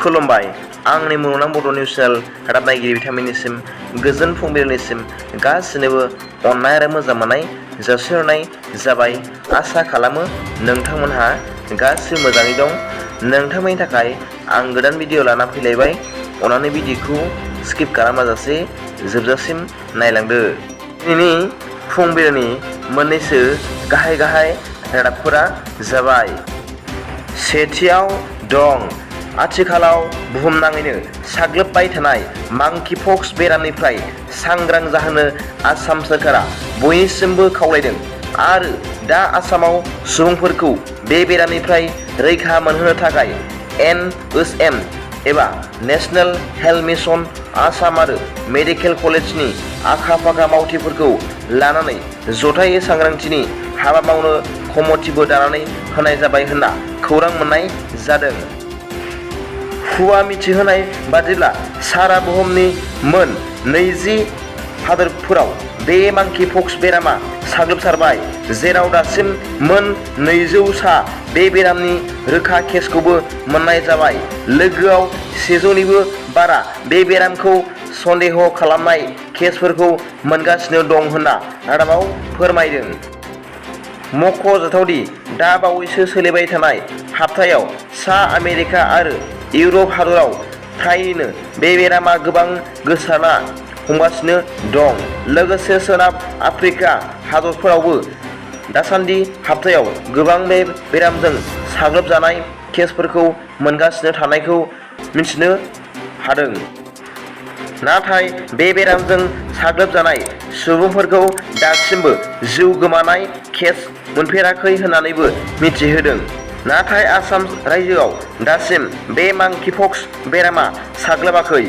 खुलुमबाय आंनि मुलुगनां बड' निउस चेनेल रादाब नायगिरि बिथांमोननिसिम गोजोन फुंबिलिनिसिम गासिनोबो अननाय आरो मोजां मोननाय जासिहरनाय जाबाय। आसा खालामो नोंथांमोनहा गासिबो मोजाङै दं। नोंथांमोननि थाखाय आं गोदान भिडिअ लाना फैलायबाय। अन्नानै भिडिअखौ स्किप खालामाजासे जोबजासिम नायलांदो। दिनैनि फुंबिलिनि मोननैसो गाहाय रादाबफोरा जाबाय। सेथियाव दं आथिखालाव बुहुमनाङैनो साग्लोबबाय थानाय मांकिपक्स बेरामनिफ्राय सांग्रां जाहोनो आसाम सोरखारा बयनिसिमबो खावलायदों आरो दा आसामाव सुबुंफोरखौ बे बेरामनिफ्राय रैखा मोनहोनो थाखाय NHM एबा नेशनेल हेल्थ मिशन आसाम आरो मेडिकेल कलेजनि आखा-फाखा मावथिफोरखौ लानानै जथायै सांग्रांथिनि हाबा मावनो कमिटिबो दानानै होनाय जाबाय होनना खौरां मोननाय जादों। हुआ मिथिहोनाय बादिब्ला सारा बुहुमनि मोन 20 हादोरफोराव बे मांकिपक्स बेरामा साग्लोबसारबाय, जेराव दासिम मोन 200 सा बे बेरामनि रोखा केसखौबो मोननाय जाबाय। लोगोआव 100निबो बारा बे बेरामखौ सन्देह खालामनाय केसफोरखौ मोनगासिनो दं होनना रादाबाव फोरमायदों। मख'जाथावदि दा बावैसो सोलिबाय थानाय हाबथायाव सा आमेरिका आरो इउरप हादराव फ्रायैनो बे बेरामा गोबां गोसारना हमगासिनो दं। लोगोसे सोनाब आफ्रिका हादरफोरावबो दासान्दि हाबथायाव गोबां बे बेरामजों साग्लोबजानाय केसफोरखौ मोनगासिनो थानायखौ मिथिनो हादों। नाथाय बे बेरामजों साग्लोबजानाय सुबुंफोरखौ दासिमबो जिउ गोमानाय केस मोनफेराखै होननानैबो मिथिहोदों। नाथाय आसाम रायजोआव दासिम बे मांकिपक्स बेरामा साग्लोबाखै।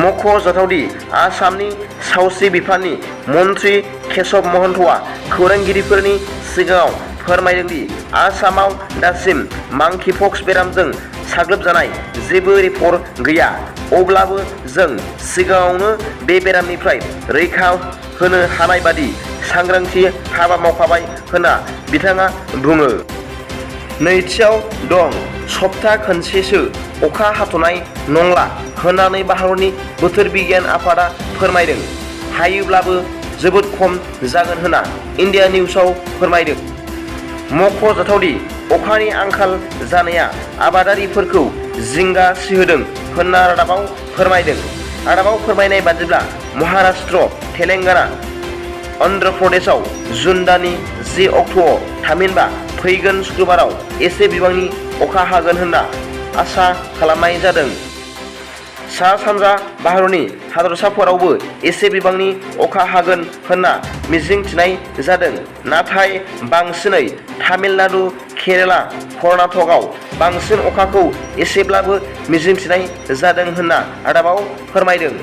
मख'जाथावदि आसामनि सावस्रि बिफाननि मन्थ्रि केशव महन्तआ खौरांगिरिफोरनि सिगाङाव फोरमायदों दि आसामाव दासिम मांकिपक्स बेरामजों साग्लोबजानाय जेबो रिपर्ट गैया। अब्लाबो जों सिगाङावनो बे बेरामनिफ्राय रैखा होनो हानाय बादि सांग्रांथि हाबा मावखाबाय होनना बिथाङा बुङो। नैथियाव दं सप्ता खनसेसो अखा हाथ'नाय नंला होननानै भारतनि बोथोर बिगियान आफादा फोरमायदों। हायोब्लाबो जोबोद खम जागोन होनना इन्डिया निउसआव फोरमायदों। मख'जाथावदि अखानि आंखाल जानाया आबादारिफोरखौ जिंगा सिहोदों होनना रादाबाव फोरमायदों। रादाबाव फोरमायनाय बादिब्ला महाराष्ट्र, तेलेंगाना, अन्ध्र प्रदेशआव जुन दाननि 10 अक्ट'आव थामहिनबा फैगोन सुक्रुबाराव एसे बिबांनि अखा हागोन होनना आसा खालामनाय जादों। सा-सानजा भारतनि हादरसाफोरावबो एसे बिबांनि अखा हागोन होनना मिजिंथिनाय जादों। नाथाय बांसिनै तामिलनाडु, केरेला, कर्नाटकआव बांसिन अखाखौ एसेब्लाबो मिजिंथिनाय जादों होनना रादाबाव फोरमायदों।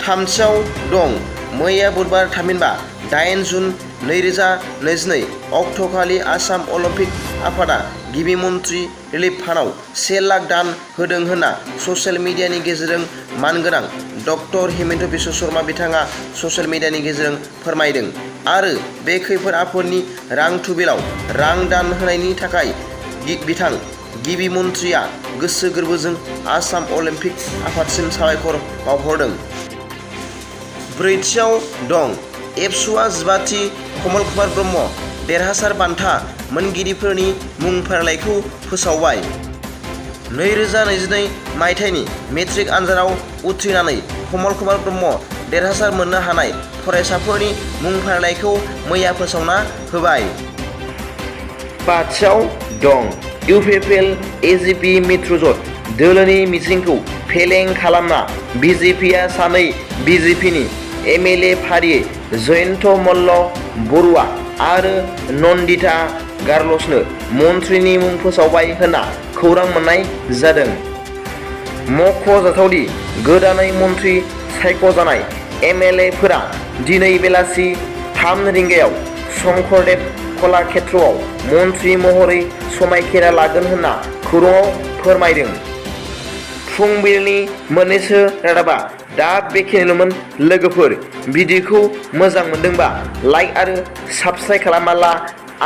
थामथियाव दं मैया बुधबार थामहिनबा 8 जुन 2022 अक्ट'खालि आसाम अलिम्पिक आफादा गिबि मन्थ्रि रिलिफ फान्डआव 1 लाख दान होदों होनना ससियेल मिडियानि गेजेरजों मानगोनां डक्टर हिमन्त बिश्व शर्मा बिथाङा ससियेल मिडियानि गेजेरजों फोरमायदों आरो बे खैफोद आफोदनि रां थुबिलाव रां दान होनायनि थाखाय बिथां गिबि मन्थ्रिया गोसो गोरबोजों आसाम अलिम्पिक आफादसिम साबायखर बावहरदों। ब्रैथियाव दं एबसुआ 15थि कमल कुमार ब्रह्म देरहासार बान्था मोनगिरिफोरनि मुं फारिलाइखौ फोसावबाय। 2022 मायथाइनि मेट्रिक आनजादाव उथ्रिनानै कमल कुमार ब्रह्म देरहासार मोननो हानाय फरायसाफोरनि मुं फारिलाइखौ मैया फोसावना होबाय। बाथियाव दं इउपिपिएल एजिपि मित्रजोट दोलोनि मिजिंखौ फेलें खालामना BJPआ सानै BJPनि MLA फारियै जयन्त मल्ल बरुवा आरो नन्दिता गार्लसनो मन्थ्रिनि मुं फोसावबाय होनना खौरां मोननाय जादों। मख'जाथावदि गोदानै मन्थ्रि सायख'जानाय MLAफोरा दिनै बेलासि 3 रिंगायाव शंकरदेव कलाक्षेत्रआव मन्थ्रि महरै समायखिरा लागोन होनना खौराङाव फोरमायदों। फुंबिलिनि मोननैसो रादाबा दा बेखिनिल'मोन। लोगोफोर भिडिअखौ मोजां मोनदोंबा लाइक आरो साबस्क्राइब खालामाब्ला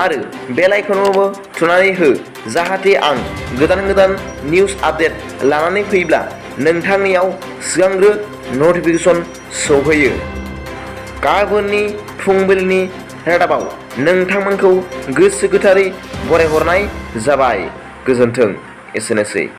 आरो बेल आइकनआवबो थुनानै हो जाहाथे आं गोदान निउज आपडेट लानानै फैब्ला नोंथांनियाव सिगांग्रो नटिफिकेसन सौहैयो। गाबोननि फुंबिलिनि रादाबाव नोंथांमोनखौ गोसो गोथारै बरायहरनाय जाबाय। गोजोन्थों। एसेनोसै।